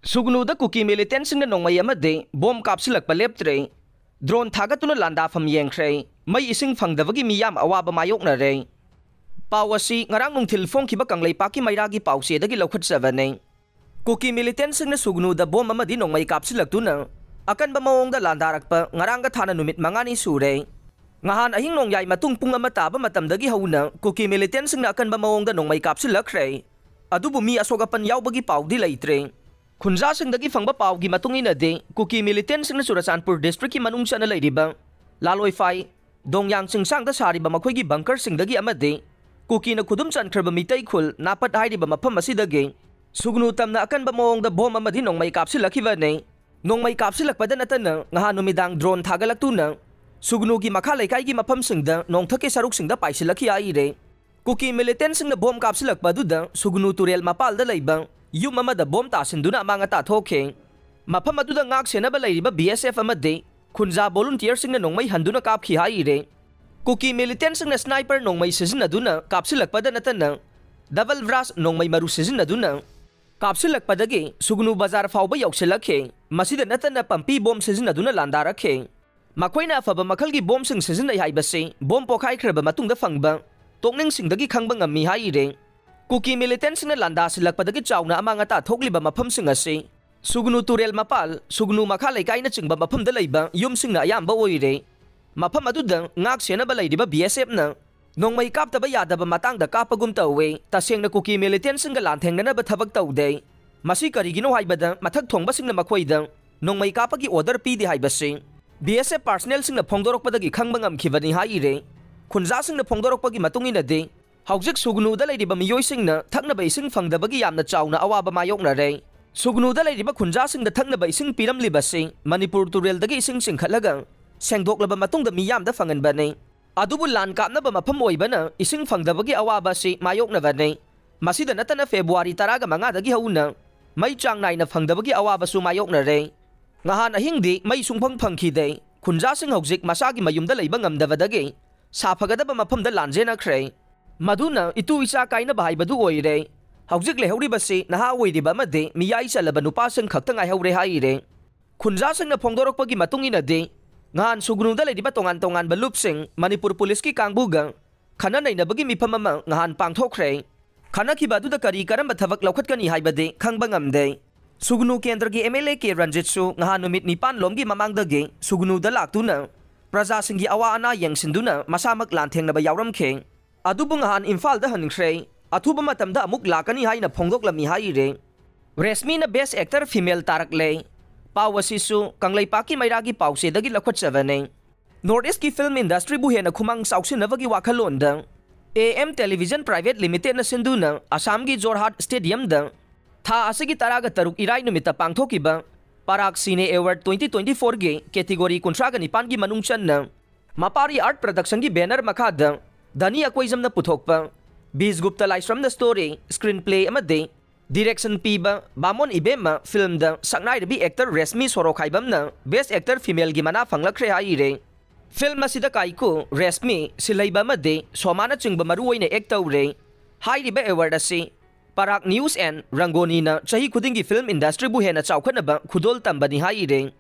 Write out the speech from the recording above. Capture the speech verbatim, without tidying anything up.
ꯁꯨꯒꯅꯨꯗ ꯀꯨꯀꯤ ꯃꯤꯂꯤꯇꯦꯟꯁꯤꯡꯅ ꯅꯣꯡꯃꯩ ꯑꯃꯗꯤ bomb ꯀꯥꯞꯁꯤꯜꯂꯛꯄ ꯂꯦꯞꯇ꯭ꯔꯦ꯫ Drone ꯊꯥꯒꯠꯇꯨꯅ ꯂꯥꯟꯗꯥꯐꯝ ꯌꯦꯡꯈ꯭ꯔꯦ꯫ ꯃꯩ ꯏꯁꯤꯡ ꯐꯪꯗꯕꯒꯤ ꯃꯤꯌꯥꯝ ꯑꯋꯥꯕ ꯃꯥꯌꯣꯛꯅꯔꯦ꯫ ꯄꯥꯎ ꯑꯁꯤ ꯉꯔꯥꯡ ꯅꯨꯡꯊꯤꯜ ꯐꯣꯡꯈꯤꯕ ꯀꯪꯂꯩꯄꯥꯛꯀꯤ ꯃꯩꯔꯥꯒꯤ ꯄꯥꯎꯆꯦꯗꯒꯤ ꯂꯧꯈꯠꯆꯕꯅꯤ꯫ ꯀꯨꯀꯤ ꯃꯤꯂꯤꯇꯦꯟꯁꯤꯡꯅ ꯁꯨꯒꯅꯨꯗ ꯕꯣꯝ ꯑꯃꯗꯤ ꯅꯣꯡꯃꯩ ꯀꯥꯞꯁꯤꯜꯂꯛꯇꯨꯅ ꯑꯀꯟꯕ ꯃꯑꯣꯡꯗ ꯂꯥꯟꯗꯥꯔꯛꯄ ꯉꯔꯥꯡꯒ ꯊꯥꯅ ꯅꯨꯃꯤꯠ ꯃꯉꯥꯅꯤ ꯁꯨꯔꯦ꯫ ꯉꯍꯥꯟ ꯑꯍꯤꯡ ꯅꯣꯡꯌꯥꯏ ꯃꯇꯨꯡ ꯄꯨꯡ ꯑꯃ ꯇꯥꯕ ꯃꯇꯝꯗꯒꯤ ꯍꯧꯅ ꯀꯨꯀꯤ ꯃꯤꯂꯤꯇꯦꯟꯁꯤꯡꯅ ꯑꯀꯟꯕ ꯃꯑꯣꯡꯗ ꯅꯣꯡꯃꯩ ꯀꯥꯞꯁꯤꯜꯂꯛꯈ꯭ꯔꯦ꯫ ꯑꯗꯨꯕꯨ ꯃꯤ ꯑꯁꯣꯛ ꯑꯄꯟ ꯌꯥꯎꯕꯒꯤ ꯄꯥꯎꯗꯤ ꯂꯩꯇ꯭ꯔꯦ꯫ ꯈꯨꯟꯖꯥꯁꯤꯡꯗꯒꯤ ꯐꯪꯕ ꯄꯥꯎꯒꯤ ꯃꯇꯨꯡ ꯏꯟꯅꯗꯤ, ꯀꯨꯀꯤ ꯃꯤꯂꯤꯇꯦꯟꯁꯤꯡꯅ ꯆꯨꯔꯆꯥꯟꯄꯨꯔ ꯗꯤꯁꯇ꯭ꯔꯤꯛꯀꯤ ꯃꯅꯨꯡ ꯆꯟꯅ ꯂꯩꯔꯤꯕ ꯂꯥꯂꯣꯏꯐꯥꯏ, ꯗꯣꯡꯌꯥꯡ ꯆꯤꯡꯁꯥꯡꯗ ꯁꯥꯔꯤꯕ ꯃꯈꯣꯏꯒꯤ ꯕꯪꯀꯔꯁꯤꯡꯗꯒꯤ ꯑꯃꯗꯤ ꯀꯨꯀꯤꯅ ꯈꯨꯗꯨꯝ ꯆꯟꯈ꯭ꯔꯕ ꯃꯤꯇꯩ ꯈꯨꯜ ꯅꯥꯄꯠ ꯍꯥꯏꯔꯤꯕ ꯃꯐꯝ ꯑꯁꯤꯗꯒꯤ ꯁꯨꯒꯅꯨ ꯇꯝꯅ ꯑꯀꯟꯕ ꯃꯑꯣꯡꯗ ꯕꯣꯝ ꯑꯃꯗꯤ ꯅꯣꯡꯃꯩ ꯀꯥꯞꯁꯤꯜꯂꯛꯈꯤꯕꯅꯤ꯫ ꯅꯣꯡꯃꯩ ꯀꯥꯞꯁꯤꯜꯂꯛꯄꯗ ꯅꯠꯇꯅ ꯉꯍꯥꯟ ꯅꯨꯃꯤꯗꯥꯡ ꯗ꯭ꯔꯣꯟ ꯊꯥꯒꯠꯂꯛꯇꯨꯅ ꯁꯨꯒꯅꯨꯒꯤ ꯃꯈꯥ ꯂꯩꯀꯥꯏꯒꯤ ꯃꯐꯝꯁꯤꯡꯗ ꯅꯣꯡꯊꯛꯀꯤ ꯁꯔꯨꯛꯁꯤꯡꯗ ꯄꯥꯏꯁꯤꯜꯂꯛꯈꯤ ꯍꯥꯏꯔꯦ꯫ ꯀꯨꯀꯤ ꯃꯤꯂꯤꯇꯦꯟꯁꯤꯡꯅ ꯕꯣꯝ ꯀꯥꯞꯁꯤꯜꯂꯛꯄ ꯑꯗꯨꯗ ꯁꯨꯒꯅꯨ ꯇꯨꯔꯦꯜ ꯃꯄꯥꯜꯗ ꯂꯩꯕ ꯌꯨꯝ ꯑꯃꯗ ꯕꯣꯝ ꯇꯥꯁꯤꯟꯗꯨꯅ ꯑꯃꯥꯡ ꯑꯇꯥ ꯊꯣꯛꯈꯤ꯫ ꯃꯐꯝ ꯑꯗꯨꯗ ꯉꯥꯛ ꯁꯦꯟꯅꯕ ꯂꯩꯔꯤꯕ ꯕꯤ ꯑꯦꯁ ꯑꯦꯐ ꯑꯃꯗꯤ ꯈꯨꯟꯖꯥ ꯚꯣꯂꯨꯟꯇꯤꯌꯔꯁꯤꯡꯅ ꯅꯣꯡꯃꯩ ꯍꯟꯗꯨꯅ ꯀꯥꯞꯈꯤ ꯍꯥꯏꯔꯦ꯫ ꯀꯨꯀꯤ ꯃꯤꯂꯤꯇꯦꯟꯁꯤꯡꯅ ꯁ꯭ꯅꯥꯏꯄꯔ ꯅꯣꯡꯃꯩ ꯁꯤꯖꯤꯟꯅꯗꯨꯅ ꯀꯥꯞꯁꯤꯜꯂꯛꯄꯗ ꯅꯠꯇꯅ ꯗꯕꯜ ꯕ꯭ꯔꯥꯁ ꯅꯣꯡꯃꯩ ꯃꯔꯨ ꯁꯤꯖꯤꯟꯅꯗꯨꯅ ꯀꯥꯞꯁꯤꯜꯂꯛꯄꯗꯒꯤ ꯁꯨꯒꯅꯨ ꯕꯖꯥꯔ ꯐꯥꯎꯕ ꯌꯧꯁꯤꯜꯂꯛꯈꯤ꯫ ꯃꯁꯤꯗ ꯅꯠꯇꯅ ꯄꯝꯄꯤ ꯕꯣꯝ ꯁꯤꯖꯤꯟꯅꯗꯨꯅ ꯂꯥꯟꯗꯥꯔꯛꯈꯤ꯫ ꯃꯈꯣꯏꯅ ꯑꯐꯕ ꯃꯈꯜꯒꯤ ꯕꯣꯝꯁꯤꯡ ꯁꯤꯖꯤꯟꯅꯩ ꯍꯥꯏꯕꯁꯤ ꯕꯣꯝ ꯄꯣꯈꯥꯏꯈ꯭ꯔꯕ ꯃꯇꯨꯡꯗ ꯐꯪꯕ ꯇꯣꯛꯅꯤꯡꯁꯤꯡꯗꯒꯤ ꯈꯪꯕ ꯉꯝꯃꯤ ꯍꯥꯏꯔꯦ꯫ ꯀꯨꯀꯤ ꯃꯤꯂꯤꯇꯦꯟꯁꯤꯡꯅ ꯂꯥꯟꯗꯥꯁꯤꯜꯂꯛꯄꯗꯒꯤ ꯆꯥꯎꯅ ꯑꯃꯥꯡ ꯑꯇꯥ ꯊꯣꯛꯂꯤꯕ ꯃꯐꯝꯁꯤꯡ ꯑꯁꯤ ꯁꯨꯒꯅꯨ ꯇꯨꯔꯦꯜ ꯃꯄꯥꯜ, ꯁꯨꯒꯅꯨ ꯃꯈꯥ ꯂꯩꯀꯥꯏꯅꯆꯤꯡꯕ ꯃꯐꯝꯗ ꯂꯩꯕ ꯌꯨꯝꯁꯤꯡꯅ ꯑꯌꯥꯝꯕ ꯑꯣꯏꯔꯦ꯫ ꯃꯐꯝ ꯑꯗꯨꯗ ꯉꯥꯛ ꯁꯦꯟꯅꯕ ꯂꯩꯔꯤꯕ ꯕꯤ ꯑꯦꯁ ꯑꯦꯐꯅ ꯅꯣꯡꯃꯩ ꯀꯥꯞꯇꯕ ꯌꯥꯗꯕ ꯃꯇꯥꯡꯗ ꯀꯥꯞꯄꯒꯨꯝ ꯇꯧꯋꯦ꯫ ꯇꯁꯦꯡꯅ ꯀꯨꯀꯤ ꯃꯤꯂꯤꯇꯦꯟꯁꯤꯡꯒ ꯂꯥꯟꯊꯦꯡꯅꯅꯕ ꯊꯕꯛ ꯇꯧꯗꯦ꯫ ꯃꯁꯤ ꯀꯔꯤꯒꯤꯅꯣ ꯍꯥꯏꯕꯗ ꯃꯊꯛ ꯊꯣꯡꯕꯁꯤꯡꯅ ꯃꯈꯣꯏꯗ ꯅꯣꯡꯃꯩ ꯀꯥꯞꯄꯒꯤ ꯑꯣꯔꯗꯔ ꯄꯤꯗꯦ ꯍꯥꯏꯕꯁꯤ ꯕꯤ ꯑꯦꯁ ꯑꯦꯐ ꯄꯥꯔꯁꯅꯦꯜꯁꯤꯡꯅ ꯐꯣꯡꯗꯣꯔꯛꯄꯗꯒꯤ ꯈꯪꯕ ꯉꯝꯈꯤꯕꯅꯤ ꯍꯥꯏꯔꯦ꯫ ꯈꯨꯟꯖꯥꯁꯤꯡꯅ ꯐꯣꯡꯗꯣꯔꯛꯄꯒꯤ ꯃꯇꯨꯡ ꯏꯟꯅꯗꯤ, ꯍꯧꯖꯤꯛ ꯁꯨꯒꯅꯨꯗ ꯂꯩꯔꯤꯕ ꯃꯤꯑꯣꯏꯁꯤꯡꯅ ꯊꯛꯅꯕ ꯏꯁꯤꯡ ꯐꯪꯗꯕꯒꯤ ꯌꯥꯝꯅ ꯆꯥꯎꯅ ꯑꯋꯥꯕ ꯃꯥꯌꯣꯛꯅꯔꯦ꯫ ꯁꯨꯒꯅꯨꯗ ꯂꯩꯔꯤꯕ ꯈꯨꯟꯖꯥꯁꯤꯡꯗ ꯊꯛꯅꯕ ꯏꯁꯤꯡ ꯄꯤꯔꯝꯂꯤꯕꯁꯤ ꯃꯅꯤꯄꯨꯔ ꯇꯨꯔꯦꯜꯗꯒꯤ ꯏꯁꯤꯡ ꯆꯤꯡꯈꯠꯂꯒ ꯁꯦꯡꯗꯣꯛꯂꯕ ꯃꯇꯨꯡꯗ ꯃꯤꯌꯥꯝꯗ ꯐꯪꯍꯟꯕꯅꯤ꯫ ꯑꯗꯨꯕꯨ ꯂꯥꯟ ꯀꯥꯞꯅꯕ ꯃꯐꯝ ꯑꯣꯏꯕꯅ ꯏꯁꯤꯡ ꯐꯪꯗꯕꯒꯤ ꯑꯋꯥꯕ ꯑꯁꯤ ꯃꯥꯌꯣꯛꯅꯕꯅꯤ꯫ ꯃꯁꯤꯗ ꯅꯠꯇꯅ ꯐꯦꯕ꯭ꯔꯨꯋꯥꯔꯤ ꯇꯔꯥꯒ ꯃꯉꯥꯗꯒꯤ ꯍꯧꯅ ꯃꯩ ꯆꯥꯡ ꯅꯥꯏꯅ ꯐꯪꯗꯕꯒꯤ ꯑꯋꯥꯕꯁꯨ ꯃꯥꯌꯣꯛꯅꯔꯦ꯫ ꯉꯍꯥꯟ ꯑꯍꯤꯡꯗꯤ ꯃꯩ ꯁꯨꯡꯐꯪ ꯐꯪꯈꯤꯗꯦ꯫ ꯈꯨꯟꯖꯥꯁꯤꯡ ꯍꯧꯖꯤꯛ ꯃꯁꯥꯒꯤ ꯃꯌꯨꯝꯗ ꯂꯩꯕ ꯉꯝꯗꯕꯗꯒꯤ ꯁꯥꯐꯒꯗꯕ ꯃꯐꯝꯗ ꯂꯥꯟꯖꯦꯟꯅꯈ꯭ꯔꯦ꯫ ꯃꯗꯨꯅ ꯏꯇꯨ ꯏꯆꯥ ꯀꯥꯏꯅꯕ ꯍꯥꯏꯕꯗꯨ ꯑꯣꯏꯔꯦ꯫ ꯍꯧꯖꯤꯛ ꯂꯩꯍꯧꯔꯤꯕꯁꯤ ꯅꯍꯥ ꯑꯣꯏꯔꯤꯕ ꯑꯃꯗꯤ ꯃꯤꯌꯥꯏ ꯆꯜꯂꯕ ꯅꯨꯄꯥꯁꯤꯡ ꯈꯛꯇ ꯉꯥꯏꯍꯧꯔꯦ ꯍꯥꯏꯔꯦ꯫ ꯈꯨꯟꯖꯥꯁꯤꯡꯅ ꯐꯣꯡꯗꯣꯔꯛꯄꯒꯤ ꯃꯇꯨꯡ ꯏꯟꯅꯗꯤ, ꯉꯍꯥꯟ ꯁꯨꯒꯅꯨꯗ ꯂꯩꯔꯤꯕ ꯇꯣꯉꯥꯟ ꯇꯣꯉꯥꯟꯕ ꯂꯨꯞꯁꯤꯡ ꯃꯅꯤꯄꯨꯔ ꯄꯨꯂꯤꯁꯀꯤ ꯀꯥꯡꯕꯨꯒ ꯈꯟꯅ ꯅꯩꯅꯕꯒꯤ ꯃꯤꯐꯝ ꯑꯃ ꯉꯍꯥꯟ ꯄꯥꯡꯊꯣꯛꯈ꯭ꯔꯦ꯫ ꯈꯟꯅꯈꯤꯕ ꯑꯗꯨꯗ ꯀꯔꯤ ꯀꯔꯝꯕ ꯊꯕꯛ ꯂꯧꯈꯠꯀꯅꯤ ꯍꯥꯏꯕꯗꯤ ꯈꯪꯕ ꯉꯝꯗꯦ꯫ ꯁꯨꯒꯅꯨ ꯀꯦꯟꯗ꯭ꯔꯒꯤ ꯑꯦꯝ ꯑꯦꯜ ꯑꯦ ꯀꯦ ꯔꯟꯖꯤꯠꯁꯨ ꯉꯍꯥꯟ ꯅꯨꯃꯤꯠ ꯅꯤꯄꯥꯟ ꯂꯣꯝꯒꯤ ꯃꯃꯥꯡꯗꯒꯤ ꯁꯨꯒꯅꯨꯗ ꯂꯥꯛꯇꯨꯅ ꯄ꯭ꯔꯖꯥꯁꯤꯡꯒꯤ ꯑꯋꯥ ꯑꯅꯥ ꯌꯦꯡꯁꯤꯟꯗꯨꯅ ꯃꯁꯥꯃꯛ ꯂꯥꯟꯊꯦꯡꯅꯕ ꯌꯥꯎꯔꯝꯈꯤ꯫ ꯑꯗꯨꯕꯨ ꯉꯍꯥꯟ ꯏꯝꯐꯥꯜꯗ ꯍꯟꯈ꯭ꯔꯦ꯫ ꯑꯊꯨꯕ ꯃꯇꯝꯗ ꯑꯃꯨꯛ ꯂꯥꯛꯀꯅꯤ ꯍꯥꯏꯅ ꯐꯣꯡꯗꯣꯛꯂꯝꯃꯤ ꯍꯥꯏꯔꯦ꯫ ꯔꯦꯁꯃꯤꯅ Best Actor Female ꯇꯥꯔꯛꯂꯦ꯫ ꯄꯥꯎ ꯑꯁꯤꯁꯨ ꯀꯪꯂꯩꯄꯥꯛꯀꯤ ꯃꯩꯔꯥꯒꯤ ꯄꯥꯎꯆꯦꯗꯒꯤ ꯂꯧꯈꯠꯆꯕꯅꯦ꯫ North East ꯀꯤ film industry ꯕꯨ ꯍꯦꯟꯅ ꯈꯨꯃꯥꯡ ꯆꯥꯎꯁꯤꯟꯅꯕꯒꯤ ꯋꯥꯈꯜꯂꯣꯟꯗ A M Television Private Limited ꯅ ꯁꯤꯟꯗꯨꯅ ꯑꯁꯥꯝꯒꯤ ꯖꯣꯔꯍꯥꯠ stadium ꯗ ꯊꯥ ꯑꯁꯤꯒꯤ ꯇꯔꯥꯒ ꯇꯔꯨꯛ ꯏꯔꯥꯏ ꯅꯨꯃꯤꯠꯇ ꯄꯥꯡꯊꯣꯛꯈꯤꯕ ꯄꯔꯥꯛ Cine Award twenty twenty four ꯒꯤ category ꯀꯨꯟꯊ꯭ꯔꯥꯒ ꯅꯤꯄꯥꯟꯒꯤ ꯃꯅꯨꯡ ꯆꯟꯅ ꯃꯄꯥꯔꯤ Art Production ꯒꯤ banner ꯃꯈꯥꯗ ꯙꯅꯤ ꯑꯀꯣꯏꯖꯝꯅ ꯄꯨꯊꯣꯛꯄ ꯕꯤꯁꯒꯨꯞꯇ ꯂꯥꯏꯁ꯭ꯔꯝꯅ story, screenplay ꯑꯃꯗꯤ direction ꯄꯤꯕ ꯕꯥꯃꯣꯟ ꯏꯕꯦꯝꯃ film ꯗ ꯁꯛꯅꯥꯏꯔꯕꯤ actor Rashmi ꯁꯣꯔꯣꯈꯥꯏꯕꯝꯅ Best Actor Female ꯒꯤ ꯃꯅꯥ ꯐꯪꯂꯛꯈ꯭ꯔꯦ ꯍꯥꯏꯔꯦ꯫ Film ꯑꯁꯤꯗ ꯀꯥꯏꯀꯨ, ꯔꯦꯁꯃꯤ, ꯁꯤꯜꯍꯩꯕ ꯑꯃꯗꯤ ꯁꯣꯃꯥꯅꯆꯤꯡꯕ ꯃꯔꯨꯑꯣꯏꯅ act ꯇꯧꯔꯦ꯫ ꯍꯥꯏꯔꯤꯕ award ꯑꯁꯤ ꯄꯔꯥꯛ News and ꯔꯪꯒꯣꯅꯤꯅ ꯆꯍꯤ ꯈꯨꯗꯤꯡꯒꯤ film industry ꯕꯨ ꯍꯦꯟꯅ ꯆꯥꯎꯈꯠꯅꯕ ꯈꯨꯗꯣꯜ ꯇꯝꯕꯅꯤ ꯍꯥꯏꯔꯦ꯫